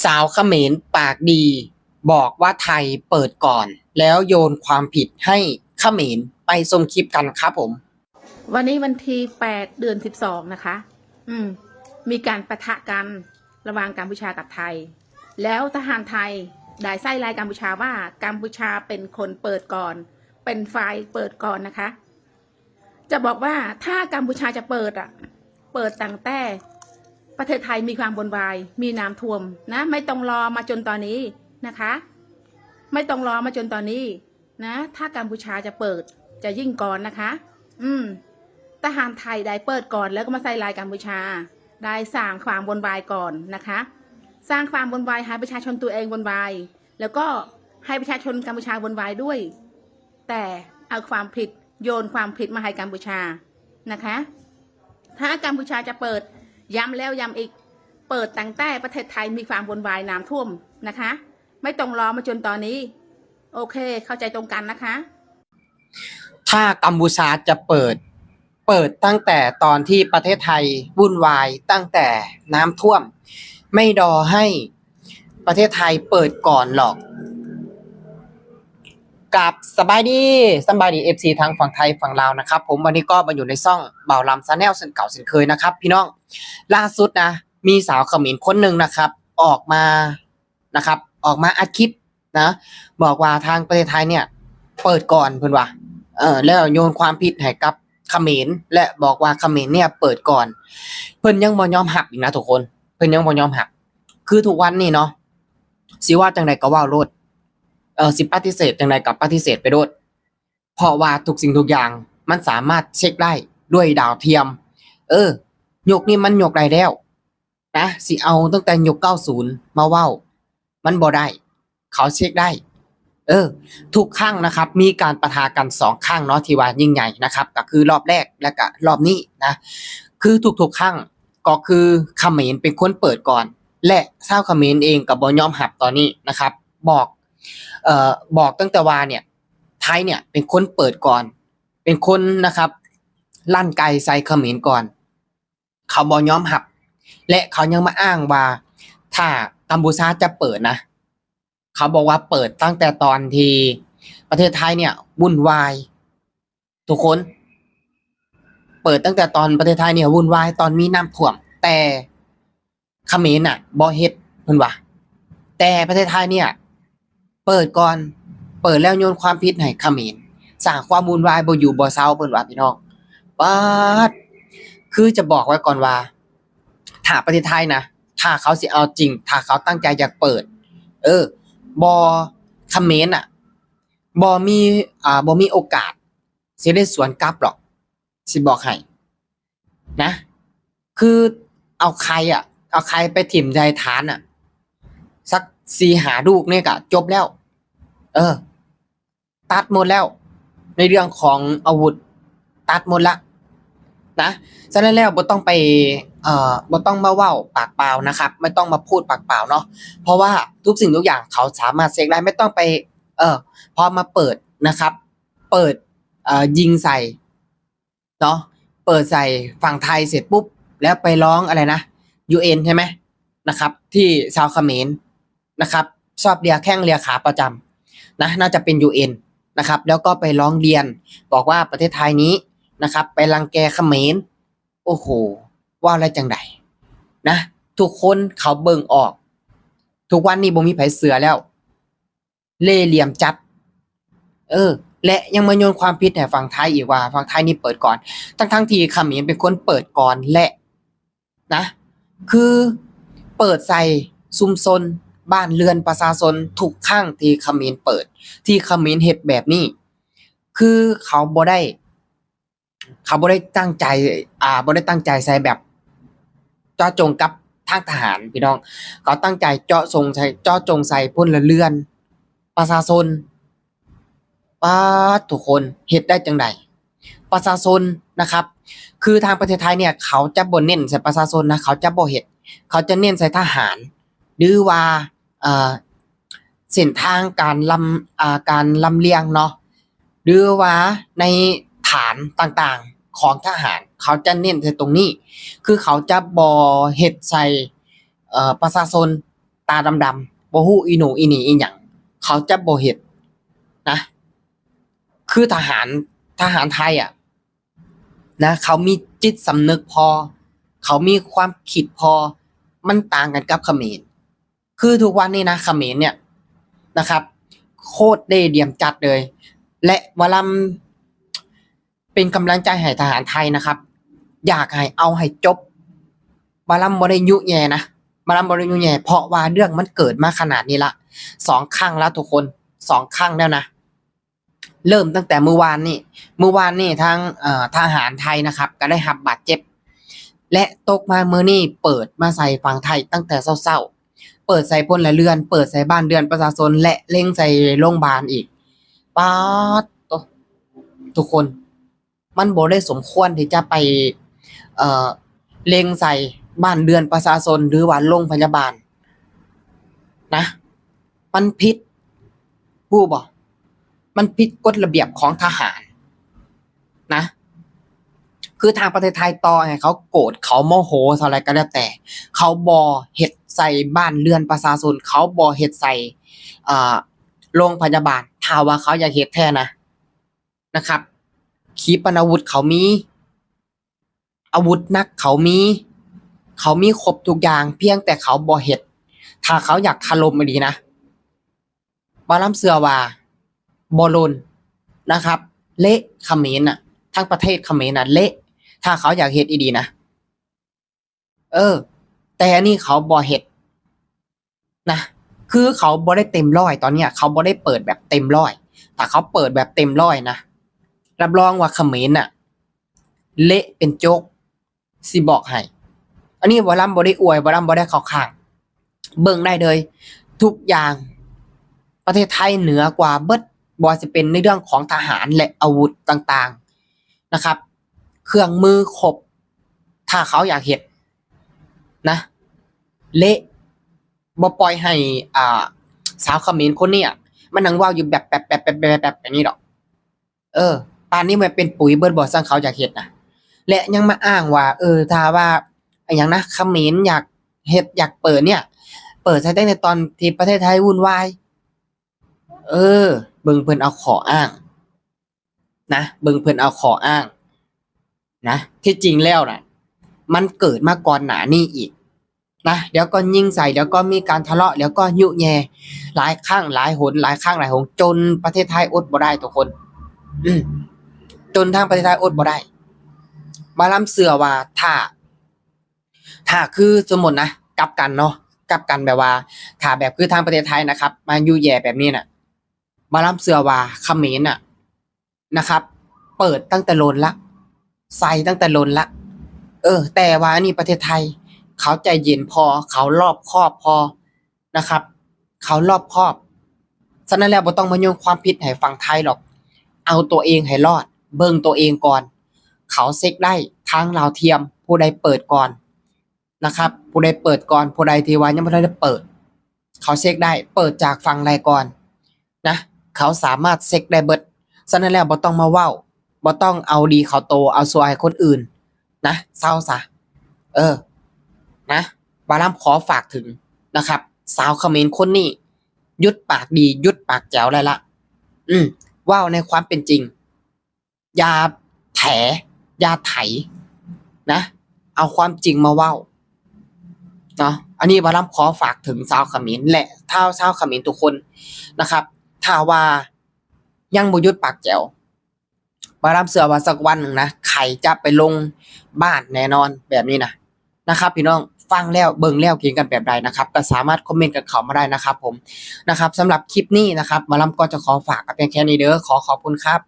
ສາວຂະເໝນປາກດີ ບອກວ່າໄທເປີດກ່ອນ ແລ້ວໂຍນຄວາມຜິດໃຫ້ຂະເໝນ. ໄປຊົມຄລິບກັນຄັບຜົມ. ວັນນີ້ວັນທີແປດ ເດືອນສິບສອງ ນະຄະ. ອືມ ມີການປະທະກັນລະຫວ່າງກຳປູຊາກັບໄທ ແລ້ວທະຫານໄທໄດ້ໃສ່ຮ້າຍກຳປູຊາວ່າກຳປູຊາເປັນຄົນເປີດກ່ອນ ເປັນຝ່າຍເປີດກ່ອນນະຄະ. ຈະບອກວ່າຖ້າກຳປູຊາຈະເປີດອະ ເປີດຕັ້ງແຕ່ປະເທດໄທມີຄວາມວຸ່ນວາຍ ມີນ້ຳຖ້ວມນະ ໄມ່ຕ້ອງລໍມາຈົນຕອນນີ້ນະຄະ ໄມ່ຕ້ອງລໍມາຈົນຕອນນີ້ນະ. ຖ້າກຳປູຊາຈະເປີດ ຈະຍິ່ງກ່ອນນະຄະ. ອືມ ທະຫານໄທໄດ້ເປີດກ່ອນ ແລ້ວກໍມາໃສ່ຮ້າຍກຳປູຊາ ໄດ້ສ້າງຄວາມວຸ່ນວາຍກ່ອນນະຄະ ສ້າງຄວາມວຸ່ນວາຍໃຫ້ປະຊາຊົນຕົວເອງວຸ່ນວາຍ ແລ້ວກໍໃຫ້ປະຊາຊົນກຳປູຊາວຸ່ນວາຍດ້ວຍ ແຕ່ເອົາຄວາມຜິດ ໂຍນຄວາມຜິດມາໃຫ້ກຳປູຊານະຄະ. ຖ້າກຳປູຊາຈະເປີດ ຢ້ຳແລ້ວຢ້ຳອີກ ເປີດຕັ້ງແຕ່ປະເທດໄທມີຄວາມວຸ່ນວາຍນ້ຳຖ້ວມນະຄະ ໄມ່ຕ້ອງລໍມາຈົນຕອນນີ້. ໂອເຄ ເຂົ້າໃຈຕົງກັນນະຄະ. ຖ້າກຳປູຊາຈະເປີດ ເປີດຕັ້ງແຕ່ຕອນທີ່ປະເທດໄທວຸ່ນວາຍ ຕັ້ງແຕ່ນ້ຳຖ້ວມ ໄມ່ລໍໃຫ້ປະເທດໄທເປີດກ່ອນຫຼອກ. ກາບສະບາຍດີ ສະບາຍດີ ເອັຟຊີ ທັງຝັ່ງໄທຝັ່ງລາວນະຄັບຜົມ. ວັນນີ້ກໍມາຢູ່ໃນຊ່ອງບ່າວລຳ Channel ເຊັ່ນເກົ່າເຊັ່ນເຄີຍນະຄັບພີ່ນ້ອງ. ລ່າສຸດນະ ມີສາວຂະເໝນຄົນໜຶ່ງນະຄັບ ອອກມາ ນະຄັບ ອອກມາອັດຄລິບນະ ບອກວ່າທາງປະເທດໄທເນ່ຍເປີດກ່ອນ ເພິ່ນວ່າ ເອີ ແລ້ວໂຍນຄວາມຜິດໃຫ້ກັບຂະເໝນ ແລະ ບອກວ່າຂະເໝນເນ່ຍເປີດກ່ອນ. ເພິ່ນຍັງບໍ່ຍອມຮັບອີກນະທຸກຄົນ ເພິ່ນຍັງບໍ່ຍອມຮັບ. ຄືທຸກວັນນີ້ເນາະ ຊິເວົ້າຈັ່ງໃດກໍເວົ້າໂລດ ເອີ ຊິປະຕິເສດຈັ່ງໃດກໍປະຕິເສດໄປໂລດ ເພາະວ່າທຸກສິ່ງທຸກຢ່າງມັນສາມາດເຊັກໄດ້ດ້ວຍດາວທຽມ. ເອີ ຍຸກນີ້ມັນຍົກໄດ້ແລ້ວ ນະ ຊິເອົາຕັ້ງແຕ່ຍຸກເກົ້າສິບມາເວົ້າ ມັນບໍ່ໄດ້ ເຂົາເຊັກໄດ້. ເອີ ທຸກຄັ້ງນະຄັບ ມີການປະທະກັນສອງຄັ້ງເນາະ ທີ່ວ່າຍິ່ງໃຫຍ່ນະຄັບ ກໍຄືລອບແລກ ແລະ ກະລອບນີ້ນະ. ຄືທຸກໆຄັ້ງ ກໍຄືຂະເໝນເປັນຄົນເປີດກ່ອນ ແລະ ຊາວຂະເໝນເອງກໍບໍ່ຍອມຮັບຕອນນີ້ນະຄັບ. ບອກ ເອີ ບອກຕັ້ງແຕ່ວ່າເນ່ຍ ໄທເນ່ຍເປັນຄົນເປີດກ່ອນ ເປັນຄົນນະຄັບ ລັ່ນໄກໃສ່ຂະເໝນກ່ອນ. ເຂົາບໍ່ຍອມຮັບ ແລະ ເຂົາຍັງມາອ້າງວ່າ ຖ້າກຳປູຊາຈະເປີດນະ ເຂົາບອກວ່າເປີດຕັ້ງແຕ່ຕອນທີ່ປະເທດໄທເນ່ຍວຸ່ນວາຍ ທຸກຄົນ ເປີດຕັ້ງແຕ່ຕອນປະເທດໄທເນ່ຍວຸ່ນວາຍ ຕອນມີນ້ຳຖ້ວມ ແຕ່ຂະເໝນນະບໍ່ເຮັດ ເພິ່ນວ່າ. ແຕ່ປະເທດໄທເນ່ຍ ເປີດກ່ອນ ເປີດແລ້ວໂຍນຄວາມຜິດໃຫ້ຂະເໝນ ສ້າງຄວາມວຸ່ນວາຍບໍ່ຢູ່ບໍ່ເຊົາ ເພິ່ນວ່າພີ່ນ້ອງ. ປາດ ຄືຈະບອກໄວ້ກ່ອນວ່າ ຖ້າປະເທດໄທນະ ຖ້າເຂົາຊິເອົາຈິງ ຖ້າເຂົາຕັ້ງໃຈຢາກເປີດ ເອີ ບໍ່ ຂະເໝນນະ ບໍ່ມີ ອ່າ ບໍ່ມີໂອກາດຊິໄດ້ສວນກັບຫຼອກ ຊິບອກໃຫ້ ນະ ຄືເອົາໄຄອະ ເອົາໄຄໄປຖິ້ມໃສ່ຖານອະ ສັກສີ່ຫ້າລູກນີ້ກະຈົບແລ້ວ. ເອີ ຕັດໝົດແລ້ວ ໃນເລື່ອງຂອງອາວຸດ ຕັດໝົດລະນະ. ສະນັ້ນແລ້ວບໍ່ຕ້ອງໄປ ເອີ ບໍ່ຕ້ອງມາເວົ້າປາກເປົ່ານະຄັບ ບໍ່ຕ້ອງມາພູດປາກເປົ່າເນາະ ເພາະວ່າທຸກສິ່ງທຸກຢ່າງເຂົາສາມາດເຊັກໄດ້ ບໍ່ຕ້ອງໄປ ເອີ ພໍມາເປີດນະຄັບ ເປີດ ເອີ ຍິງໃສ່ ເນາະ ເປີດໃສ່ຝັ່ງໄທເສັດປຸບ ແລ້ວໄປຮ້ອງອະໄລນະ ຢູເອັນ ໃຊ່ໄໝ ນະຄັບ ທີ່ຊາວຂະເໝນນະຄັບ ຊອບເລຍແຂ້ງເລຍຂາປະຈຳນະ ໜ້າຈະເປັນ ຢູເອັນ ນະຄັບ ແລ້ວກໍໄປຮ້ອງລຽນ ບອກວ່າປະເທດໄທນີ້ນະຄັບ ໄປລັງແກຂະເໝນ. ໂອ້ໂຫ ເວົ້າແລ້ວຈັ່ງໃດນະ ທຸກຄົນເຂົາເບິ່ງອອກ ທຸກວັນນີ້ບໍ່ມີໃຜເຊື່ອແລ້ວ. ເລ່ຫຼ່ຽມຈັດ ເອີ ແລະ ຍັງມາໂຍນຄວາມຜິດໃຫ້ຝັ່ງໄທອີກວ່າຝັ່ງໄທນີ້ເປີດກ່ອນ ທັງໆທີ່ຂະເໝນເປັນຄົນເປີດກ່ອນ ແລະ ນະ ຄືເປີດໃສ່ຊຸມຊົນ ບ້ານເຮືອນປະຊາຊົນ ທຸກຄັ້ງທີ່ຂະເໝນເປີດ ທີ່ຂະເໝນເຮັດແບບນີ້ ຄືເຂົາບໍ່ໄດ້ ເຂົາບໍ່ໄດ້ຕັ້ງໃຈ ອ່າ ບໍ່ໄດ້ຕັ້ງໃຈໃສ່ແບບເຈາະຈົງກັບທາງທະຫານພີ່ນ້ອງ ເຂົາຕັ້ງໃຈເຈາະຈົງໃສ່ ເຈາະຈົງໃສ່ພົນລະເຮືອນ ປະຊາຊົນ. ປາດ ທຸກຄົນ ເຮັດໄດ້ຈັ່ງໃດ ປະຊາຊົນນະຄັບ ຄືທາງປະເທດໄທເນ່ຍ ເຂົາຈະບໍ່ເນັ້ນໃສ່ປະຊາຊົນນະ ເຂົາຈະບໍ່ເຮັດ ເຂົາຈະເນັ້ນໃສ່ທະຫານ ຫຼືວ່າ ເອີ ເສັ້ນທາງການລຳ ອ່າ ການລຳລຽງເນາະ ຫຼືວ່າໃນຖານຕ່າງໆຂອງທະຫານ ເຂົາຈະເນັ້ນໃສ່ຕົງນີ້ ຄືເຂົາຈະບໍ່ເຮັດໃສ່ ເອີ ປະຊາຊົນ ຕາດຳໆ ບໍ່ຮູ້ອີໂໜ່ອີໜີອີຫຍັງ ເຂົາຈະບໍ່ເຮັດນະ. ຄືທະຫານ ທະຫານໄທອະນະ ເຂົາມີຈິດສຳນຶກພໍ ເຂົາມີຄວາມຄິດພໍ ມັນຕ່າງກັນກັບຂະເໝນ. ຄືທຸກວັນນີ້ນະ ຂະເໝນເນີ້ຍນະຄັບ ໂຄດເລ່ຫຼ່ຽມຈັດເລີຍ ແລະ ວາລຳເປັນກຳລັງໃຈໃຫ້ທະຫານໄທນະຄັບ ຢາກໃຫ້ເອົາໃຫ້ຈົບ. ວາລຳບໍ່ໄດ້ຍຸແຍ່ນະ ວາລຳບໍ່ໄດ້ຍຸແຍ່ ເພາະວ່າເລື່ອງມັນເກີດມາຂະໜາດນີ້ລະ ສອງຄັ້ງແລ້ວທຸກຄົນ ສອງຄັ້ງແລ້ວນະ. ເລີ່ມຕັ້ງແຕ່ມື້ວານນີ້ ມື້ວານນີ້ທາງ ເອີ ທະຫານໄທນະຄັບ ກໍໄດ້ຮັບບາດເຈັບ ແລະ ຕົກມາມື້ນີ້ເປີດມາໃສ່ຝັ່ງໄທຕັ້ງແຕ່ເຊົ້າໆ ເປີດໃສ່ພົນລະເຮືອນ ເປີດໃສ່ບ້ານເຮືອນປະຊາຊົນ ແລະ ເລັງໃສ່ໂລງບານອີກ. ປາດໂຕ ທຸກຄົນ ມັນບໍ່ໄດ້ສົມຄວນທີ່ຈະໄປ ເອີ ເລັງໃສ່ບ້ານເຮືອນປະຊາຊົນ ຫຼືວ່າໂລງພະຍາບານນະ ມັນຜິດ ຮູ້ບໍ່? ມັນຜິດກົດລະບຽບຂອງທະຫານນະ. ຄືທາງປະເທດໄທຕໍ່ໃຫ້ເຂົາໂກດ ເຂົາໂມໂຫເທົ່າໃດກໍແລ້ວແຕ່ ເຂົາບໍ່ເຮັດໃສ່ບ້ານເຮືອນປະຊາຊົນ ເຂົາບໍ່ເຮັດໃສ່ ເອີ ໂລງພະຍາບານ ຖ້າວ່າເຂົາຢາກເຮັດແທ້ນະ ນະຄັບ ຂີປະນາວຸດເຂົາມີ ອາວຸດໜັກເຂົາມີ ເຂົາມີຄົບທຸກຢ່າງ ພຽງແຕ່ເຂົາບໍ່ເຮັດ. ຖ້າເຂົາຢາກຖະຫຼົ່ມອີ່ຫຼີນະ ວາລຳເຊື່ອວ່າບໍ່ດົນນະຄັບ ເລະ. ຂະເໝນນະ ທັງປະເທດຂະເໝນນະເລະ ຖ້າເຂົາຢາກເຮັດອີ່ຫຼີນະ. ເອີ ແຕ່ອັນນີ້ເຂົາບໍ່ເຮັດນະ ຄືເຂົາບໍ່ໄດ້ເຕັມຮ້ອຍ ຕອນເນີ້ຍເຂົາບໍ່ໄດ້ເປີດແບບເຕັມຮ້ອຍ ຖ້າເຂົາເປີດແບບເຕັມຮ້ອຍນະ ຮັບຮອງວ່າຂະເໝນນະເລະເປັນໂຈກ ຊິບອກໃຫ້. ອັນນີ້ວາລຳບໍ່ໄດ້ອວຍ ວາລຳບໍ່ໄດ້ເຂົ້າຂ້າງ ເບິ່ງໄດ້ເລີຍ ທຸກຢ່າງປະເທດໄທເໜືອກວ່າເບິດ ບໍ່ວ່າຊິເປັນໃນເລື່ອງຂອງທະຫານ ແລະ ອາວຸດຕ່າງໆນະຄັບ ເຄື່ອງມືຄົບ ຖ້າເຂົາຢາກເຮັດນະ ເລະ ບໍ່ປ່ອຍໃຫ້ ອ່າ ສາວຂະເໝນຄົນນີ້ມານັ່ງເວົ້າຢູ່ແບບແປບໆໆໆແບບນີ້ດອກ. ເອີ ປານນີ້ແມ່ນເປັນປຸຍເບິດບໍ່ ຊັ້ນເຂົາຢາກເຮັດນະ ແລະ ຍັງມາອ້າງວ່າ ເອີ ຖ້າວ່າ ອາຫຍັງນະ ຂະເໝນຢາກເຮັດ ຢາກເປີດເນີ້ຍ ເປີດໃສ່ຕັ້ງແຕ່ຕອນທີ່ປະເທດໄທວຸ່ນວາຍ. ເອີ ເບິ່ງເພິ່ນເອົາຂໍ້ອ້າງນະ ເບິ່ງເພິ່ນເອົາຂໍ້ອ້າງນະ ທີ່ຈິງແລ້ວນະ ມັນເກີດມາກ່ອນໜ້ານີ້ອີກນະ ດຽວກໍຍິງໃສ່ ດຽວກໍມີການທະເລາະ ດຽວກໍຍຸແຍ່ ຫຼາຍຄັ້ງຫຼາຍຫົນ ຫຼາຍຄັ້ງຫຼາຍຫົນ ຈົນປະເທດໄທອົດບໍ່ໄດ້ທຸກຄົນ ອືມ ຈົນທາງປະເທດໄທອົດບໍ່ໄດ້. ວາລຳເຊື່ອວ່າຖ້າ ຖ້າຄືສົມມຸດນະ ກັບກັນເນາະ ກັບກັນແບບວ່າ ຖ້າແບບຄືທາງປະເທດໄທນະຄັບ ມາຍຸແຍ່ແບບນີ້ນະ ວາລຳເຊື່ອວ່າຂະເໝນນະ ນະຄັບ ເປີດຕັ້ງແຕ່ດົນລະ ໃສ່ຕັ້ງແຕ່ດົນລະ ເອີ ແຕ່ວ່າອັນນີ້ປະເທດໄທ ເຂົາໃຈເຢັນພໍ ເຂົາລອບຄອບພໍນະຄັບ ເຂົາລອບຄອບ. ສະນັ້ນແລ້ວບໍ່ຕ້ອງມາໂຍນຄວາມຜິດໃຫ້ຝັ່ງໄທດອກ ເອົາຕົວເອງໃຫ້ລອດ ເບິ່ງຕົວເອງກ່ອນ. ເຂົາເຊັກໄດ້ທາງດາວທຽມ ຜູ້ໃດເປີດກ່ອນ ນະຄັບ ຜູ້ໃດເປີດກ່ອນ ຜູ້ໃດທີ່ວ່າຍັງບໍ່ທັນໄດ້ເປີດ ເຂົາເຊັກໄດ້ ເປີດຈາກຝັ່ງໃດກ່ອນນະ ເຂົາສາມາດເຊັກໄດ້ເບິດ. ສະນັ້ນແລ້ວບໍ່ຕ້ອງມາເວົ້າ ບໍ່ຕ້ອງເອົາດີເຂົ້າໂຕ ເອົາຊົ່ວໃຫ້ຄົນອື່ນນະ ເຊົາຊະ. ເອີ ນະ ວາລຳຂໍຝາກເຖິງນະຄັບ ສາວຂະເໝນຄົນນີ້ ຢຸດປາກດີ ຢຸດປາກແຈວໄດ້ລະ ອືມ ເວົ້າໃນຄວາມເປັນຈິງ. ຢ່າແຖ ຢ່າໄຖນະ ເອົາຄວາມຈິງມາເວົ້າເນາະ. ອັນນີ້ວາລຳຂໍຝາກເຖິງຊາວຂະເໝນ ແລະ ຊາວ ຊາວຂະເໝນທຸກຄົນນະຄັບ ຖ້າວ່າຍັງບໍ່ຢຸດປາກແຈວ ວາລຳເຊື່ອວ່າສັກວັນໜຶ່ງນະ ໄຂ່ຈະໄປລົງບ້ານແນ່ນອນ ແບບນີ້ນະ. ນະຄັບ ພີ່ນ້ອງ ຟັງແລ້ວ ເບິ່ງແລ້ວ ຄິດເຫັນກັນແບບໃດນະຄັບ ກໍສາມາດຄອມເມັນກັນເຂົ້າມາໄດ້ນະຄັບຜົມ ນະຄັບ. ສຳລັບຄລິບນີ້ນະຄັບ ໝໍລຳກໍຈະຂໍຝາກກັນພຽງແຄ່ນີ້ເດີ ຂໍຂອບຄຸນຄັບ.